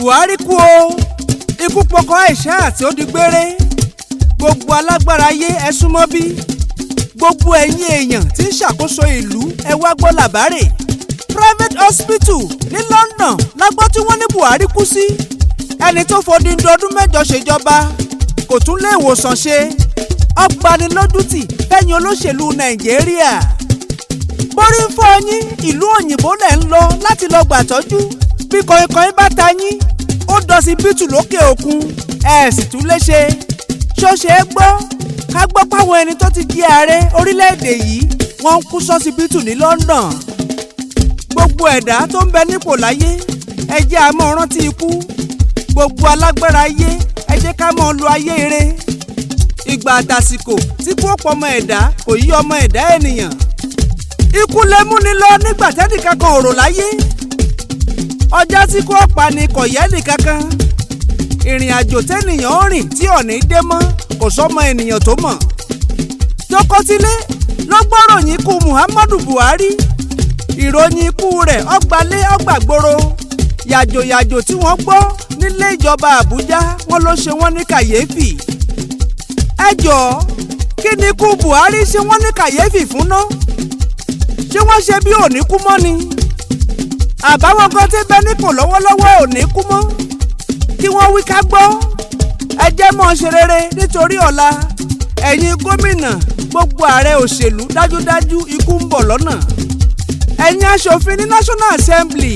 Buhari kú o, ikú pọkọ Aishat, ó di gbére. Gbogbo alágbára ayé, ẹ súnmọ́ bí. Gbogbo ẹ̀yin èèyàn tí ń ṣàkóso ìlú, ẹ wá gbọ́ làbárè. Private hospital ní London la gbọ́ tí wọ́n ní Buhari kú sí. Ẹni tó fọdún ọdún 8 ṣèjọba kò tún lé ìwòsàn ṣe. Ọgbanilójútì fẹ́yìn olóṣèlú Nàìjíríà. Borí ń fọ́ yín, ìlú òyìnbó lẹ̀ ń lọ láti lọ gbàtọ́jú. Bí kọ̀ìnkọ̀ìn bá ta yín, ó dọsibítù lókè òkun, ẹ̀ sì tún léṣe. Ṣóṣe é gbọ́ ká gbọ́ páwọn ẹni tó ti di ààrẹ orílẹ̀-èdè yìí, wọ́n ń kú sọ́sibítù ní London? Gbogbo ẹ̀dá tó ń bẹ nípò láyé, ẹ jẹ́ a máa rántí ikú. Gbogbo alágbára ayé, ẹ jẹ́ ká máa lo ayé ire. Ìgbà àtàsìkò tí kú ọ̀pọ̀ ọmọ ẹ̀dá kò yí ọmọ ẹ̀dá ènìyàn. Ikú lè múni lọ nígbà tẹ́nìkankan ò rò láyé. Ọjọ́ tí kú ọ̀pá ni kò yẹ nìkankan. Ìrìn àjò tẹ́nìyàn ó rìn tí ọ̀ní dé mọ́, kò sọ́mọ ènìyàn tó mọ̀. Tókọ́tílé ló gbọ́ròyìn ikú Muhammadu Buhari. Ìròyìn ikú rẹ̀ ọgbàlé ọgbàgbòrò. Yàjòyàjò tí wọ́n gbọ́ nílé ìjọba Àbújá, wọ́n ló ṣe wọ́n ní kàyéfì. Ẹ jọ̀ọ́, kí ni ikú Buhari ṣe wọ́n ní kàyéfì fún ná? Ṣé wọ́n ṣe bí òní kú mọ́ ni? Àbáwọn kan tí bẹ nípò lọ́wọ́lọ́wọ́ òní kú mọ́? Kí wọ́n wí ká gbọ́. Ẹ jẹ́ mọ́ ṣe rere nítorí ọ̀la. Ẹ̀yin gómìnà, gbogbo ààrẹ òṣèlú, dájúdájú ikú ń bọ̀ lọ́nà. Ẹ̀yin aṣòfin ní National Assembly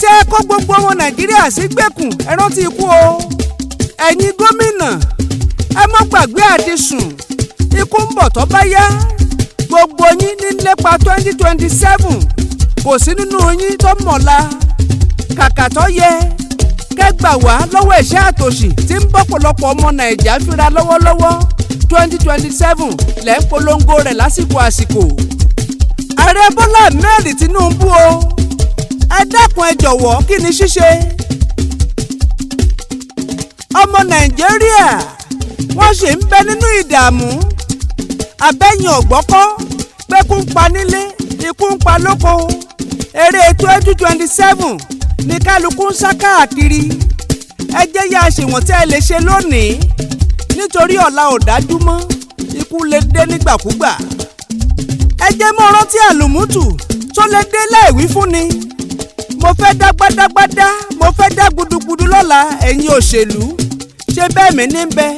tẹ́ ẹ kó gbogbo ọmọ Nàìjíríà sí gbèkùn, ẹ rántí ikú o. Ẹ̀yin gómìnà, ẹ má gbàgbé àti sùn, ikú ń bọ̀ tó bá yá. Gbogbo yín ní lépa 2027, kò sí nínú yín tó mọ̀la. Kàkà tó yẹ kẹgbà wá lọ́wọ́ ẹ̀ṣẹ́ àtòṣì tí ń bọ́pọ̀lọpọ̀ ọmọ Nàìjà fira lọ́wọ́lọ́wọ́, 2027 lẹ́ ń polongo rẹ̀ lásìkò àsìkò. Ààrẹ Bọ́lá Ahmed Tinubu o, ẹ dákun, ẹ jọ̀wọ́, kí ni ṣíṣe? Ọmọ Nàìjíríà, wọ́n sì ń bẹ nínú ìdààmú. Abẹ́yìn ọ̀gbọ́kọ́ pé kú ń pa nílé, ikú ń pa lóko. Eré 2027 ní kálukú ń sá káàkiri. Ẹ jẹ́ yá ṣèwọ̀n tẹ́ ẹ lè ṣe lónìí, nítorí ọ̀la ò dájú mọ́, ikú lè dé nígbàkúgbà. Ẹ jẹ́ mọ́ rántí àlùmútù tó lè dé láìwí fúnni. Mo fẹ́ dá gbádágbádá, mo fẹ́ dá gudugudu lọ́la. Ẹ̀yin òṣèlú, ṣé bẹ́ẹ̀ mi ní bẹ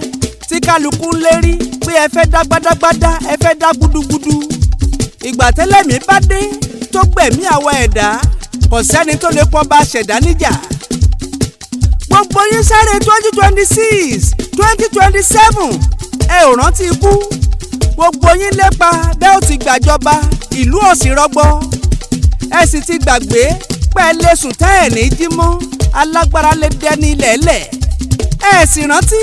tí kálukú ń lérí pé ẹ fẹ́ dá gbádágbádá, ẹ fẹ́ dá gudugudu? Ìgbà tẹ́lẹ̀mí bá dé tó gbẹ̀mí àwa ẹ̀dá, kò sẹ́ni tó lè pọ́ bá ṣẹ̀dá níjà. Gbogbo yín sáré 2026, 2027, ẹ ò rántí ikú. Gbogbo yín lépa bẹ́ẹ̀ ó ti gbàjọba, ìlú ò sì rọgbọ. Ẹ sì ti gbàgbé pé ẹ lè sùn tẹ́ ẹ̀ ní jí mọ́, alágbára lè dẹni lẹ̀lẹ̀. Ẹ sì rántí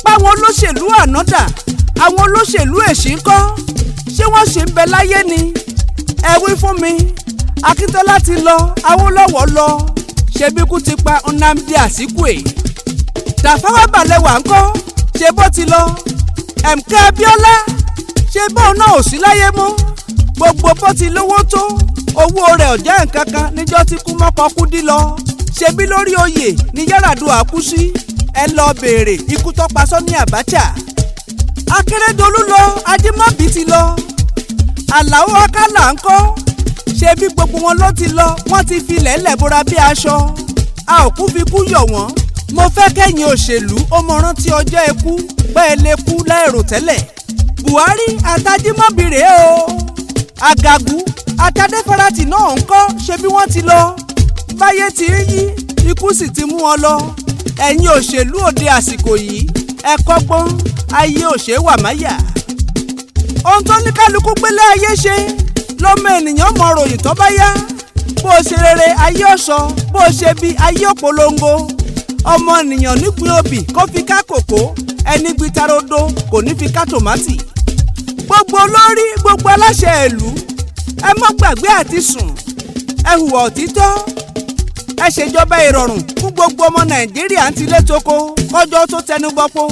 báwọn olóṣèlú ànádà, àwọn olóṣèlú èṣí ń kọ́? Ṣé wọ́n ṣì ń bẹ láyé ni? Ẹ wí fún mi. Akíntọ́lá ti lọ, Awólọ́wọ̀ lọ, ṣebí kú ti pa Nnamdi Azikiwe. Tafawa Balewa ńkọ́? Ṣe bó ti lọ? MK Abiola, ṣe bóun náà ò sí láyé mọ́? Gbogbo bó ti lówó tó, owó rẹ̀ ò jẹ́ nǹkan kan níjọ́ tí kú mọ́kọ Kúdí lọ. Ṣebí lórí oyè ní Yar'Adua kú sí. Ẹ lọ béèrè ikú tó pa Sani Abacha. Akérèdọ́lù lọ, Ajímọ̀bí ti lọ, Àlàó Akálà ńkọ́? Ṣebí gbogbo wọn ló ti lọ, wọ́n ti filẹ̀ lẹ̀ bora bí aṣọ. A ò kú fi kú yọ̀ wọ́n. Mo fẹ́ kẹ́yìn òṣèlú ó mọ rántí ọjọ́ ikú, bẹ́ẹ̀ lè kú láìrò tẹ́lẹ̀. Buhari àtàjímọ̀bí rèé o. Àgàgù àtàdéfarati náà ń kọ́? Ṣebí wọ́n ti lọ? Báyé ti ń yí, ikú sì ti mú wọn lọ. Ẹ̀yin òṣèlú òde àsìkò yìí, ẹ kọ́gbọ́n, ayé òṣè wà máyà. Ohun tó ní kálukú gbélé ayé ṣe lọ́mọ ènìyàn mọ ròyìn tó bá yá. Bó o ṣe rere, ayé ọ̀sọ́; bó o ṣe bí, ayé òpolongo. Ọmọ ènìyàn nípìn obì kó fi ká kòkó, ẹni gbin tarodo kò ní fi ká tòmátì. Gbogbo olórí, gbogbo aláṣẹ ìlú, ẹ má gbàgbé àti sùn. Ẹ hùwà òtítọ́, ẹ ṣèjọba ìrọ̀rùn fún gbogbo ọmọ Nàìjíríà ń tilé toko kọjọ́ tó tẹnu bọ́pọ̀.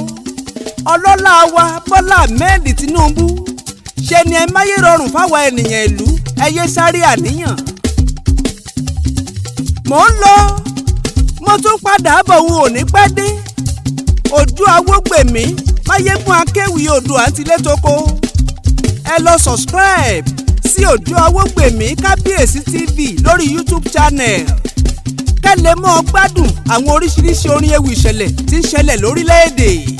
Ọlọ́lá wa Bọ́lá Ahmed Tinubu, ṣe ni ẹ máyé rọrùn fáwọn ènìyàn ìlú, ẹ yé sáré àníyàn. Mò ń lọ. Mo tún padà bọ̀, òun ò ní pẹ́ dé. Ojú Awógbèmí, Máyégún, akéwì odò àǹtílétoko. Ẹ lọ subscribe sí Ojú Awógbèmí Kábíyèsí TV lórí YouTube channel, kẹ́ lè mọ́ gbádùn àwọn oríṣiríṣi orin ewì, ìṣẹ̀lẹ̀ tí ń ṣẹlẹ̀ lórílẹ̀‐èdè.